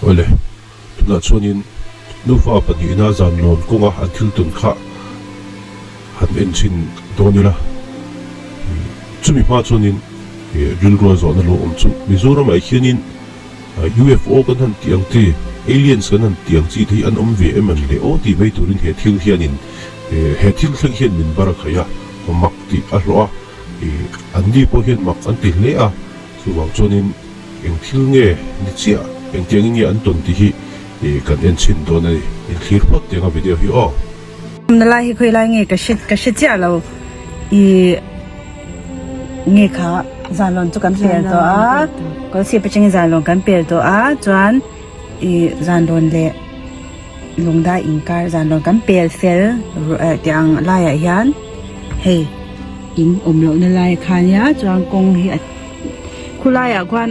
Awle, tunah chuanin nufa pahnihna zanlawn kawnga an thil tawn kha han en chhin dawn ila. Chumi hma chuanin rilrua zawhna lo awm chu Mizoramah hianin UFO kan han tih ang chi, Aliens kan han tih ang chi te hi an awm ve em an le aw tih mai turin he thil hianin he thil thleng hian min bar a khaih a, mak tih a hlawh a, anni pawh hian mak an ti hle a, chuvang chuanin eng thil nge ni chiah, engtiangin nge an tawn tih hi kan en chhin dawn a ni, inthlir phawt tiang a video hi aw. Awmna lai hi khawi lai nge ka hre ka hre chiah lo i nge kha zanlawn chu kan pel tawh a kawlsip atangin zanlawn kan pel tawh a chuan i zanlawn leh lungdai inkar zanlawn kan pel fel tih ang laiah hian hei in awm lohna lai kha ania chuan kawng hi a khulaiah khuan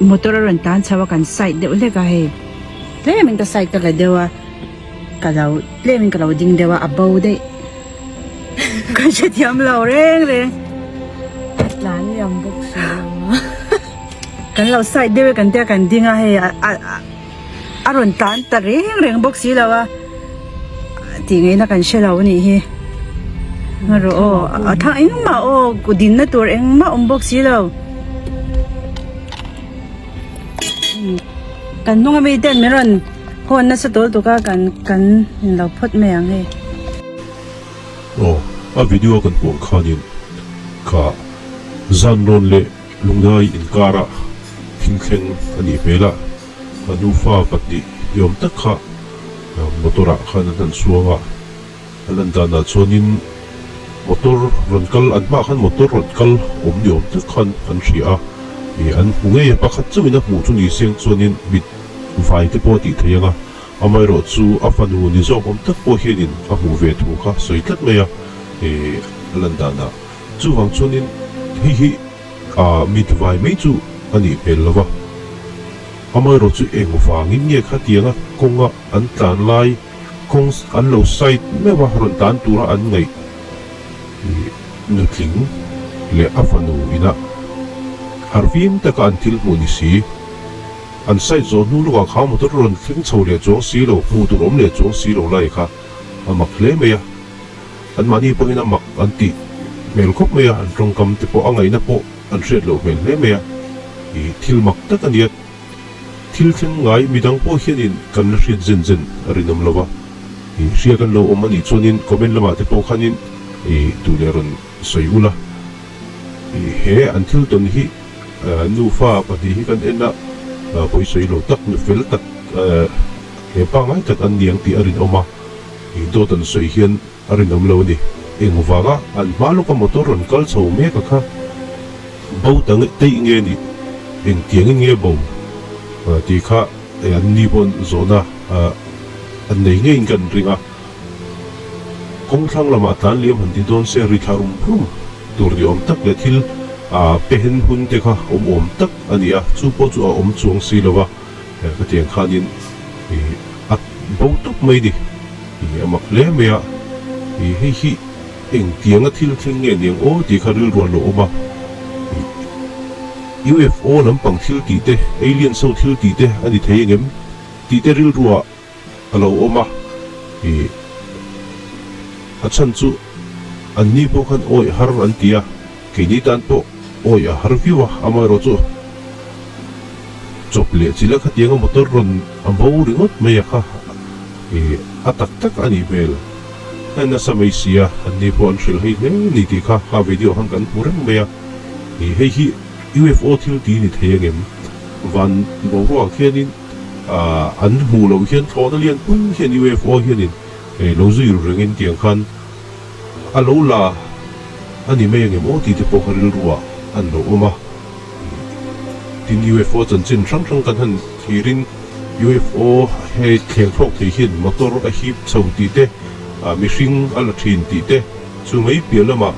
motor a rawn tlan chho a kan side deuh hlek a hei tlemin ka side ka la deuh a. Ka lo tlem in ka lo ding deuh a, a bo daih. Ka hrethiam lo reng reng. A tlan liam bawk si lo a. Kan lo side deuh e kan tia kan ding a hei a a rawn tlan ta reng reng bawk si lo a. Tih ngaihna kan hre lo anih hi. Ngarawh aw a thang engmah aw dinna tur engmah awm bawk si lo. Kan hnung ami ten min rawn hawn nasa tul tuk a kan kan inlo phawt mai ang hei. Aw a video kan hmuh ang khanin kha zanrawn leh lungngai inkara thil thleng a nih hmel a, ka nufa pahnih ni awm tak kha motor ah khan an han chuang a. A lan danah chuanin motor rawn kal, an hmaah khan motor rawn kal awm ni awm tak khan an hria a, ih an hmu ngei a, pakhat chauhin a hmuh chu ni siang chuanin mit vai te pawh a tih thei ang a, amaherawh chu a fanu ni zawk awm tak pawh hianin a hmuh ve thu kha sawi tlat mai a, ih a lan danah chuvang chuanin hei hi ah mit vai mai chu a nih hmel lo va, amaherawh chu engvangin nge khatianga kawnga an tlan lai. Kawng an lo side meuh a, rawn tan tura an ngaih nutling leh a fanu ina harfim taka an thil hmuh ni si. An side zawh hnu lawkah kha motor rawn thleng chho leh chuang si lo, hmuh tur awm leh chuang si lo lai kha a mak hle mai a. Anmahni pawhin a mak an tih hmel khawp mai a, an tawngkam te pawh a ngaihna pawh an hriat loh hmel hle mai a. Thil mak tak a nia. Thil thleng ngai midang pawh hianin kan la hriat zen zen a rinawm lo va, ih hria kan lo awm a nih chuanin comment lamah te pawh khanin ih duh leh rawn sawi ula. Ih he an thil tawn hi nufa pahnih hi kan en a, pawisawi lo tak, nu fel tak leh pangngai tak an ni ang tih a rinawm a, ih dawt an sawi hian A rinawm lo a ni. Engvanga an hma lawka motor rawn kal chho mek a kha bo ta teih nge nih? Engtiangin nge bo tih kha an ni pawn zawhna an nei ngeiin kan ring a. Kawng thlang lamah tlan liam han ti dawn se ri thla rum rum tur ni awm tak leh thil pehen hun te kha awm awm tak a ni a, chu pawh chu a awm chuang si lo va. Khatiang khanin a bo tawp mai ni. A mak hle mai a, hei hi engtianga thil thleng nge niang aw tih kha rilru an lo awm a. UFO lampang thil tih te, aliens ho thil tih te a ni thei engem tih te rilruah a lo awm a. A chhan chu anni pawh khan awih har an ti a. Keini tan pawh awi a har viau a, amaherawhchu chawp leh chila khatianga motor rawn a bo ringawt mai a kha ih a tak tak a nih hmel. A nasa mai si a, anni pawh an hrilh hei hle ni tih kha kha video khan kan hmu reng mai a. Ih hei hi UFO thil ti ni thei angem? Van boruak hianin ah an hmuh loh hian thlawhna lian pui hian UFO hianin lo zui ru rengin tiang khan A lo la a ni mai angem aw tih te pawh kha rilruah an lo awm a. Tin UFO chanchin hrang hrang kan han thlirin UFO hei thleng thlawk thei hian motor a hip chho tih te, mihring a la thin tih te, chu mai piah lamah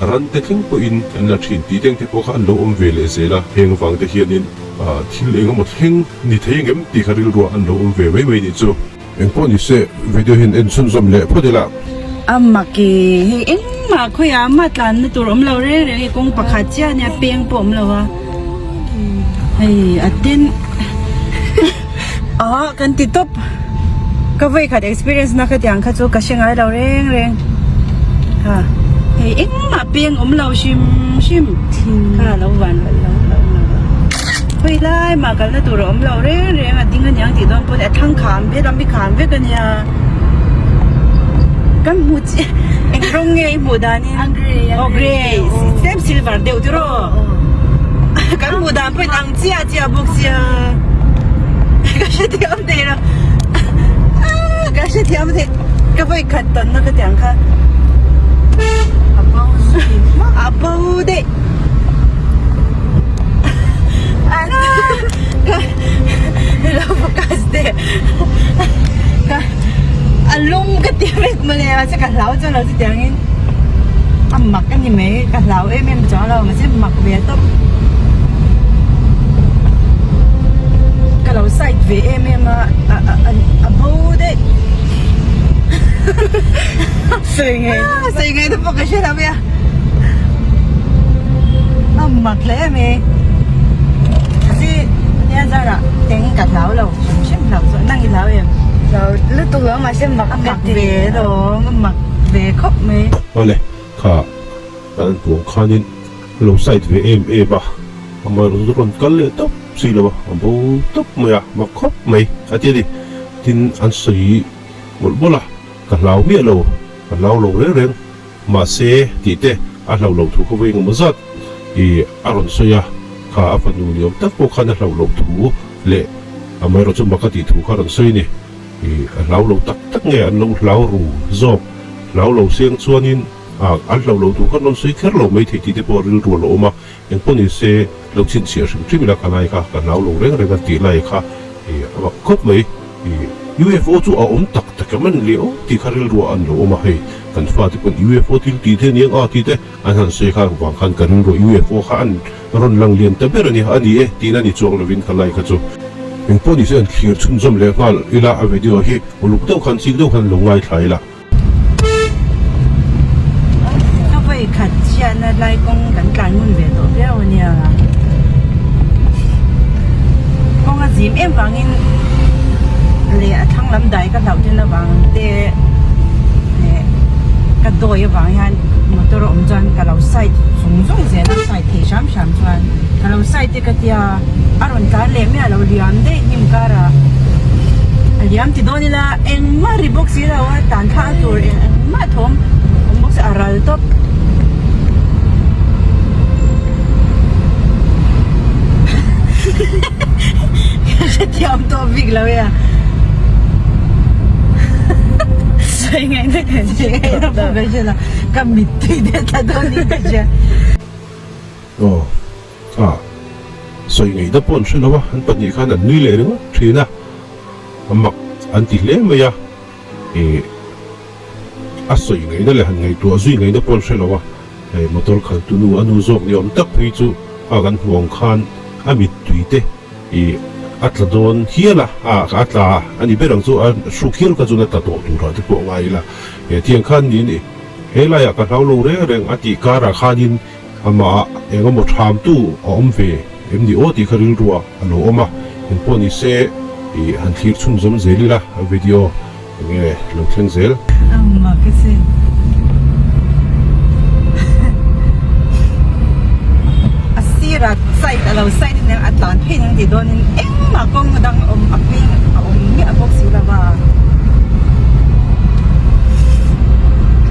ran te thleng pawhin an la thin tih te ang te pawh kha an lo awm ve leh zel a. Heng vang te hianin thil engemaw thleng ni thei angem tih kha rilruah an lo awm ve mai mai nih chu. Engpawh ni se video hian en chhunzawm leh phawt ila. A mak i hei engmah khawiah mah tlanna tur awm lo reng reng hei kawng pakhat chiah ania peng pawh awm lo a hei a ten. Ah kan ti tawp. Ka vawi khat experience na khatiang kha chu ka hre ngai lo reng reng. Kha hei engmah peng awm lo hrim hrim kha lo van lo lo lo lo hawi lai mah kalna tur a awm lo reng reng a ding aniang tih dawn pawn a thlang kham vek a mi kham vek ania. Kan hmu chiah eng rawng nge i hmuh danin A grey a aw grey tlem silver deuh tiraw kan hmuh dan pawhin ang chiah chiah bawk sia ka hrethiam thei lo ka hrethiam thei ka vawi khat tawnna ka tiang kha a bo zui hmak a bo daih ka lo focus teh ka a lum ka ti vek mawle mahse ka hlau chuan lo chutiangin a mak a ni mai ka hlau em em chuang lo mahse mak ve tawp ka lo side ve em em a a a a bo daih sawi ngei sawi ngei te pawh ka hre lo mai a a mak hle mai mahse nia zarah teng ka hlau lo hrim hrim hlau chuan nang i hlau em hlau lutuk lo mahse mak a mak ve alawm a mak ve khawp mai. Awle kha kan puang khanin lo side ve em em a amaherawhchu chu rawn kal leh tawp si lo a a bo tawp mai a mak khawp mai a ti a ni tin an sawi mawlh mawlh a ka hlau miah lo ka hlau lo reng reng. Mahse, tih te a hlauh loh thu kha vawi engemaw zat i a rawn sawi a, kha a fanu ni awm tak pawh khan a hlauh loh thu leh amaherawh chu mak a tih thu kha a rawn sawi a ni. I a hlau lo tak tak nge an lo hlau ru zawk? Hlau lo seng chuanin a an hlauh loh thu kha an rawn sawi kher lo mai thei tih te pawh rilru a lo awm a, Engpawh ni se, lo chhinchhiah hrim hrim ila ka lai kha ka hlau lo reng reng a tih lai kha i a mak khawp mai. I UFO chu a awm tak tak em an leh aw tih kha rilruah an lo awm a, hei kan fate pawn UFO thil tih te aniang a tih te an han sawi kha vang khan ka rilruah UFO kha an rawn lang lian ta ber a ni, a ni e tiin a ni chuang lovin ka lai kha chu. Engpawh ni se an thlir chhunzawm leh nghal ila a video hi uluk deuh khan chik deuh khan lo ngaithla ila. Ka vawi khat chhiatna lai kawng kan tlan ngun ve tawh viau a nia. Kawng a zim em vangin leh a thlang lam dai ka hlauh then avang te leh ka dawi avang hian motor a awm chuan ka lo side zung zung zel a side thei hram hram chuan ka lo side te ka tia a rawn tlan leh miah lo liam daih hnim karah a liam ti dawn ila. Engmah ri bawk si lo a, tan thla tur engmah thawm awm bawk si a ral tawp. Ka hrethiam tawh bik lo e a. Sawi ngaihna ka hre Sawi ngaihna pawh ka hre lo, ka mittui te tla dawn in ka hria. Aw a sawi ngaihna pawh an hre lo a, an pahnih khan an nui leh ringawt thin a. A mak an ti hle mai a, ih a sawi ngaihna leh han ngaihtuah zui ngaihna pawh an hre lo a, hei motor khaltu nu a nu zawk ni awm tak phei chu a kan hmuh ang khan a mittui te ih a tla dawn hial a, ah a tla a ni ber ang chu a hruk hial kha chuan a tla tawh turah te pawh a ngai ila, he tiang khan niin ih helaiah ka hlau lo reng reng a tih karah khanin Amah eng emaw thamtu a awm ve em ni aw tih kha rilruah a lo awm a, engpawh ni se ih han thlir chhunzawm zel ila a video enge lo thleng zel. Amah ka che. A sirah side a lo side in a tlan phei ang tih dawnin engmah kawng dang awm a hming a awm miah bawk si lo va.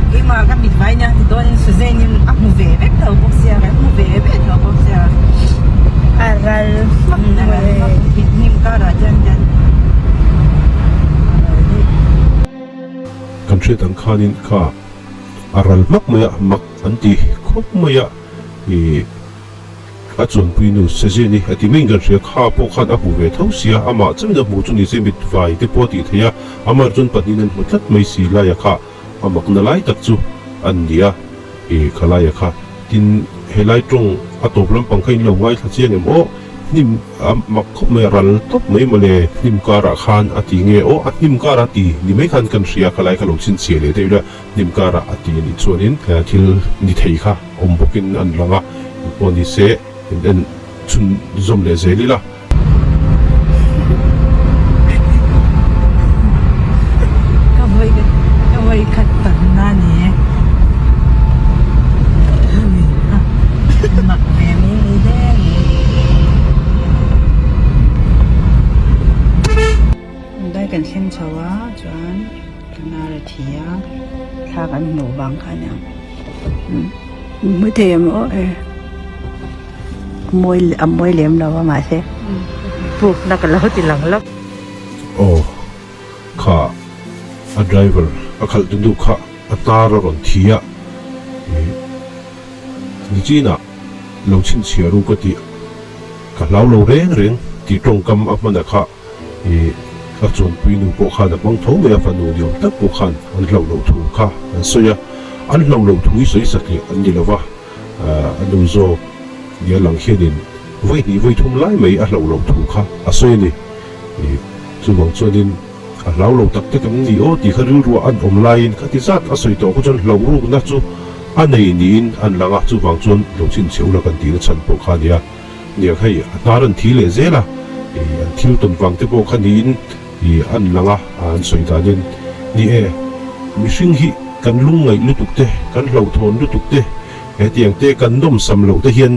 Keimah ka mit vai nia ti dawnin Suzanne in a hmu ve vek tho bawk sia kan hmu ve ve tho bawk sia. A ral hmak A ral hmak hnim karah chuan hian a ral daih. Kan hriat ang khanin kha a ral hmak mai a, mak an ti khawp mai a ih. A chuanpui nu Sezeni a ti maiin kan hria, kha pawh khan a hmu ve tho sia, amah chauhin a hmu chu ni se mit vai te pawh a tih theih a, amah chuan pahnihin an hmu tlat mai si laia kha a makna lai tak chu an ni a, i kha laia kha tin helai tawng a tawp lampang kha in lo ngaithla chiang em aw, hnim a mak khawp mai a ral tawp mai mawle, hnim karah khan a ti nge aw, a hnim karah a ti ni mai khan kan hria kha lai kha lo chhinchhiah leh deuh ila. Hnim karah a ti a nih chuanin thil ni thei kha awm bawkin an lang a, engpawh ni se in en chhunzawm leh zel ila. chho a chuan hnar a thi a thla kan hmuh vang kha ania hmu thei em aw e mawi a mawi lem lo a mahse puk na ka lo ti lang lawk. Aw kha a driver a khalh tu nu kha a hnar a rawn thi a ih nichinah lo chhinchhiah ru ka tih ka hlau lo reng reng tih tawngkam a hman a kha. Ih, a chuanpui nu pawh khan a hmang tho mai a, fanu ni awm tak pawh khan an hlauh loh thu kha an sawi a, an hlauh loh thu hi sawi satliah an ni lo va, a nu zawk nia lang hianin vawi hnih vawi thum lai mai a hlauh loh thu kha a sawi a ni. Ih, chuvang chuanin a hlau lo tak tak em ni aw tih kha rilruah an awm laiin khati zat a sawi tawh kha chuan hlauh rukna chu a nei niin an lang a, chuvang chuan lo chhinchhiah ula kan tihna chhan pawh kha a ni a. Niang hei a hnar an thi leh zel a, ih an thil tawn vang te pawh kha niin ih an lang a, an sawi danin ni e, mihring hi kan lungngaih lutuk te, kan hlauhthawn lutuk te, hetiang te kan nawmsam loh te hian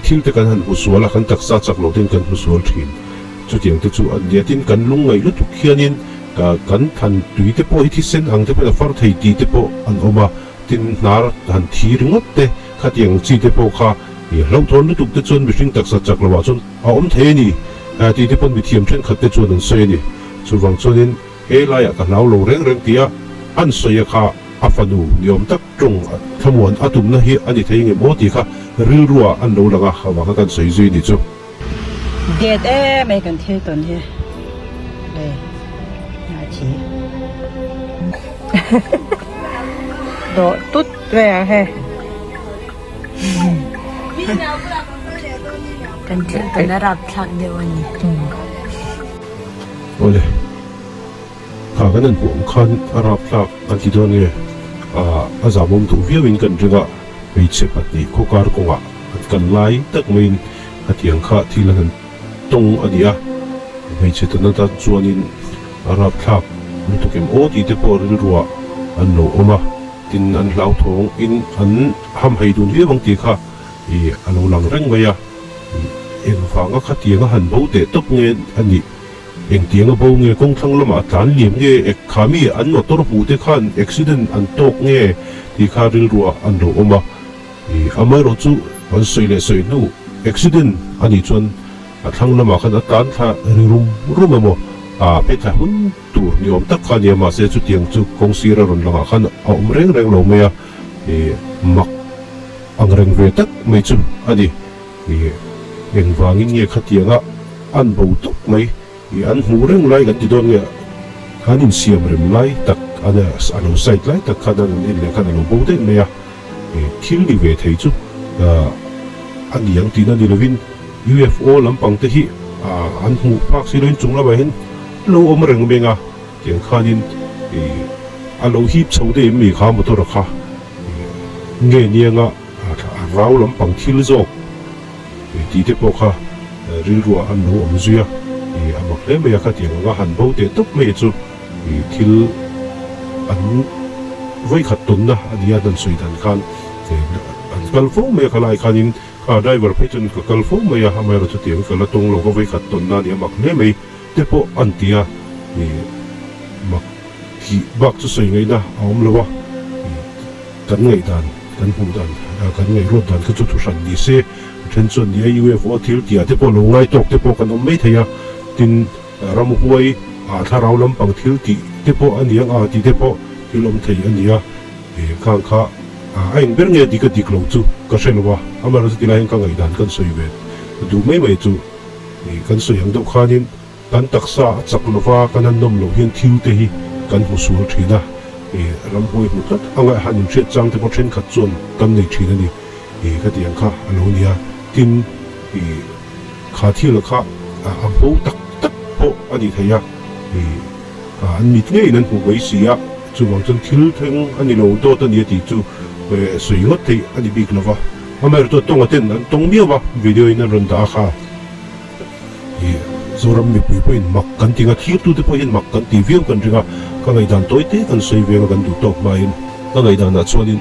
thil te kan han hmu sual a, kan taksa chak loh ten kan hmu sual thin. Chutiang te chu an nia, tin kan lungngaih lutuk hianin kan than tui te pawh hi thisen ang te pawhin a far thei tih te pawh an awm a, tin hnar han thi ringawt te khatiang chi te pawh kha I hlauhthawn lutuk te chuan mihring taksa chak loah chuan a awm thei a ni tih te pawn mithiam thenkhat te chuan an sawi a ni. Chuvang chuanin he laiah ka hlau lo reng reng tia an sawi a kha a fanu ni awm tak tawng thlamuan a tumna hi a ni thei ngem aw tih kha rilruah an lo lang a, avanga kan sawi zui ni chu. Det em mai kan thil tawn hi hei a thi dawh tut ve ang hei. Kan thil tawn a rapthlak deuh a ni. Awle, kha kan han hmuh ang khan a rapthlak kan ti dawn nge? A zamawm duh viauin kan ring a, hmeichhe pahnih khawkar kawngah an kal lai tak maiin hetiang kha thil an han tawng a ni a, hmeichhe tawn atan chuanin a rapthlak lutuk em aw tih te pawh rilruah an lo awm a. Tin, an hlauthawng in an hamhaih dun viau ang tih kha ih a lo lang reng mai a. Ih engvanga khatianga han bo teh tawp nge a nih? Engtianga bo nge kawngthlang lamah a tlan liam nge? Ek kha mi an motor hmuh te khan accident an tawk nge tih kha rilruah an lo awm a. Ih amaherawh chu an sawi leh sawi hnu accident a nih chuan a thlang lamah khan a tlan thla ri rum rum emaw a phe thla hun Tur ni awm tak kha a nia, mahse chutiang chu kawng sira rawn langah khan a awm reng reng lo mai a, ih mak ang reng ve tak mai chu a ni. Ih engvangin nge khatianga an bo tawp mai, ih an hmuh reng lai kan ti dawn nge an insiam rem lai tak a a lo side lai tak khan an en leh khan a lo bo daih mai a, ih thil ni ve thei chu a ni ang tihna ni lovin UFO lampang te hi an hmuh phak si loin chung lamah hian Lo awm reng meng a, tiang khanin ih a lo hip chho daih em mi kha motor a kha ih nge nianga a rau lampang thil zawk ih tih te pawh kha rilruah an lo awm zui a, ih a mak hle mai a khatiang anga han bo teh tawp mai chu ih thil an vawikhat tawnna a nia an sawi dan khan ih an kal fo mai a khalai khanin kha driver phei chuan ka kal fo mai a, amaherawhchu chutiang ka la tawng lo ka vawikhat tawnna a nia mak hle mai. Te pawh an ti a, ih mak tih bak chu sawi ngaihna a awm lo a, ih kan ngaihdan, kan hmuh dan, kan ngaihruat dan kha chu thu hran ni se, a then chuan ni a UFO thil tih ah te pawh lo ngai tawk te pawh kan awm mai thei a, tin ramhuai ah thlarau lampang thil tih te pawh a ni ang a tih te pawh thil awm thei a ni a, ih khang kha a eng ber nge dik a dik lo chu ka hre lo a, amaherawhchu tilai hian ka ngaihdan kan sawi ve duh mai mai chu. Ih, kan sawi ang deuh khanin kan taksa a chak lova kan han nawm loh hian thil te hi kan hmu sual thin a, ih, ramhuai hmu tlat anga han inhriat chang te pawh thenkhat chuan kan nei thin a ni. Ih, khati ang kha a lo nia. Tin, ih, kha thil kha a bo tak tak pawh a ni thei a, ih, an mit ngeiin an hmu mai si a, chuvang chuan thil thleng a ni lo dawt a ni a tih chu sawi ngawt theih a ni bik lova. Amaherawhchu tawnga ten an tawng miau a, video in an rawn dah a kha. Ih, Zoram mipui pawhin mak kan ti nga, thirtute pawh hian mak kan ti viau kan ring a, ka ngaihdan tawi te kan sawi veng a kan duh tawk hmain ka ngaihdanah chuanin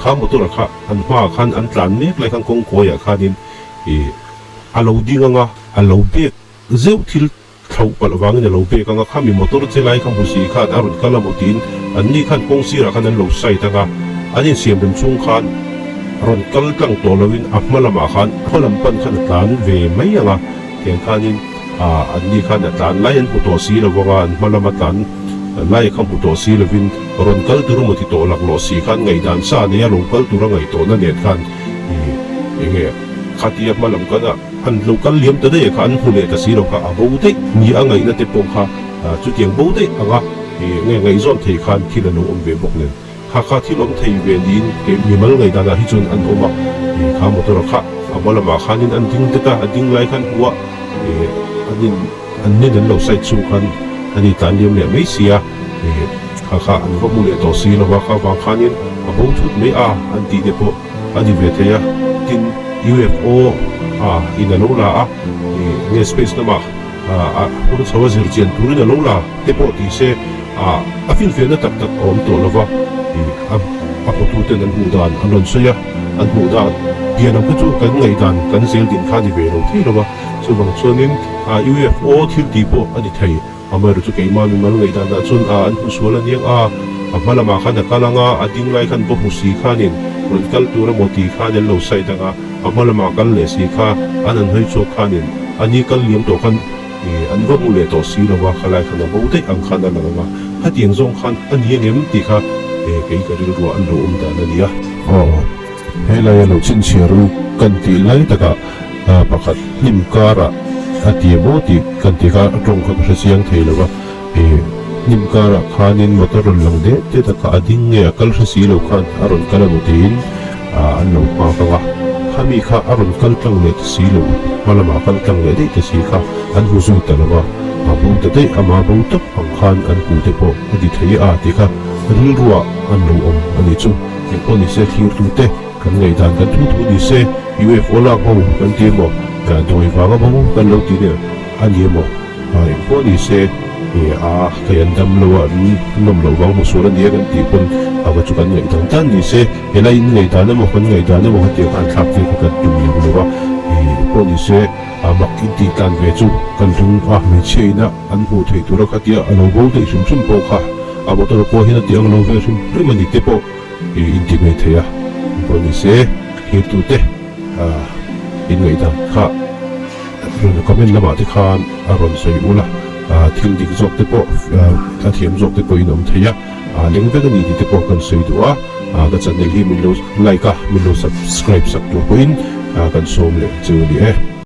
kha motor-a kha an hmaah khan an tlan mek lai khan kawng kawiah khanin ih a lo ding ang a, a lo bek zeuh thil. Thlauh palh vangin a lo pek ang a, khami motor che lai kha hmu si khan a rawn kal a maw tiin an ni khan kawng sirah khan an lo side ang a, an insiam rem chung khan rawn kal tlang tawh loin a hma lamah khan hma lam pan khan a tlan ve mai ang a, tiang khanin ah an ni khan a tlan lai an hmu tawh si lo vang a, an hma lama tlan lai kha hmu tawh si lovin rawn kal tur a maw ti tawh laklawh si khan ngaihdan sa nei a lo kal tur a ngaih tawhna nen khan ih enge khatia hma lam kan a. An lo kal liam ta daih kha an hmu leh ta si lo kha a bo daih ni a ngaihna te pawh kha chutiang bo daih anga nge ngaihzawn thei khan thil a lo awm ve bawk nen kha kha thil awm thei ve niin kei mimal ngaihdanah hi chuan an awm a kha motor a kha a hma lamah khanin an ding det a a ding lai khan hmu a an in an nin an lo side chhung khan an in tlan liam leh mai si a kha kha an va hmu leh tawh si lo a kha vang khanin a bo thut mai a an tih te pawh A ni ve thei a, tin UFO a in a lo la a, nge space lamah a hur chho a zir chian turin a lo la te pawh ti se a finfiahna tak tak a awm tawh lova, a hmutu ten an hmuh dan an rawn sawi a, an hmuh dan pian ang kha chu kan ngaihdan kan zel din kha a ni ve lo thei lova, chuvang chuanin UFO thil tih pawh a ni thei. Amaherawhchu chu keimah mimal ngaihdanah chuan a an hmu sual a niang a, a hma lamah khan a kal ang a, a ding lai khan va hmu si khanin rawn kal tur emaw tih khan an lo side ang a, a hma lamah kal leh si kha an han hawi chhuak khanin a ni kal liam tawh khan an va hmu leh tawh si lo a, khalai khan a bo daih ang khan a lang ang a, khatiang zawng khan a ni ang em tih kha kei ka rilruah an lo awm dan a ni a. Aw, helai a lo chhinchhiar u kan tih lai takah. Pakhat hnim karah a ti emaw tih kan ti kha a tawng kha ka hre chiang thei lo va, ih hnim karah khanin motor rawn lang det det a kha a ding nge a kal hre si lo khan a rawn kal emaw tiin an lo nghak ang a, khami kha a rawn kal tlang leh ta si lo, hma lamah kal tlang leh daih ta si kha an hmu zui ta lo va, a bo ta daih ama bo tak ang khan an hmu te pawh a ti thei a tih kha rilruah an lo awm a nih chu, engpawh nise thlirtute. Kan ngaihdan kan thu thu ni se, UFO lak ho kan ti emaw, dawi vang a bo kan lo ti nen a ni emaw, eng pawh ni se, a kei an dam lo a, an nawm loh vang hmu sual a nia kan tih pawn a va chu kan ngaihdan tan ni se, helai in ngaihdan emaw kan ngaihdan emaw hetiang khan thlak tir kha kan tum lem lo a, eng pawh ni se, a mak in tih tlan ve chu kan ring a, hmeichhia ina an hmuh theih tura khatia a lo bo daih hrim hrim pawh kha a motor pawh hian a ti ang lo ve hrim hrim a ni te pawh. I inti mai thei a, engpawh ni se hlirtute in ngaihdan kha rawn comment lamah te khan a rawn sawi ul a, thil dik zawk te pawh a thiam zawk te pawh in awm thei a, leng vek a ni tih te pawh kan sawi duh a, ka channel hi min lo like a, min lo subscribe sak tur pawhin kan sawm leh chu a ni e.